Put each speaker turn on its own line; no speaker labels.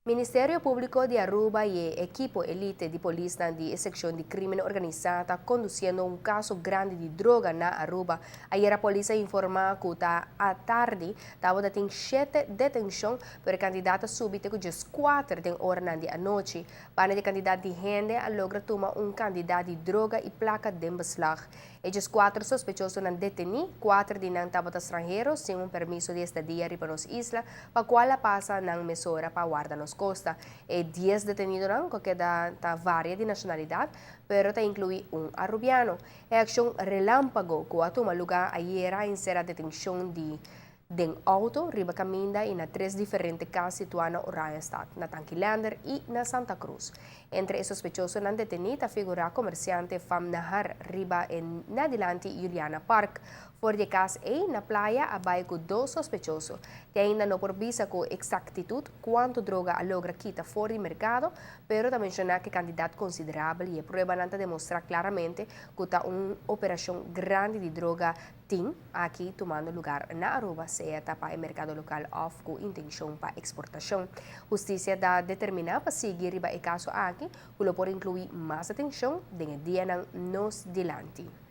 Ministerio Publico di Aruba y e ekipo elite di polis di seccion di crimen organisa ta conduciendo un caso grandi di droga na Aruba. Ayera polis a informa cu ta atardi tabatin 7 detencion, pero cantidad a subi te cu 4 den ora di anochi. Banda di cantidad di hende a logra tuma un cantidad di droga y placa den beslag. E 4 sospechosonan deteni, 4 di nan tabata stranhero sin un permiso di estadia riba nos isla, pa cual a pasa nan mesora pa Guarda nos Costa. E 10 detenidonan, cu ta varia di nacionalidad, pero ta inclui un arubiano. E accion relampago cu a tuma luga ayera a encera detencion den auto, riba caminda y na tres diferente cas situa na Oranjestad, na Tanki Leendert y na Santa Cruz. Entre e sospechosonan deteni ta figura comerciante Fam Nahar riba en Nadilanti Juliana Park. For di cas ey na Playa a bay cu dos sospechoso. Te ainda no por bisa cu exactitud cuanto droga a logra kita for di mercado, pero ta menciona cu cantidad considerabel y e pruebanan ta demostra claramente cu ta un operacion grandi di droga tin aki tumando luga na Aruba, sea pa e mercado local of cu intencion pa exportacion. Husticia ta determina pa sigui riba e caso aki, cu por inclui mas detencion den dianan nos dilanti.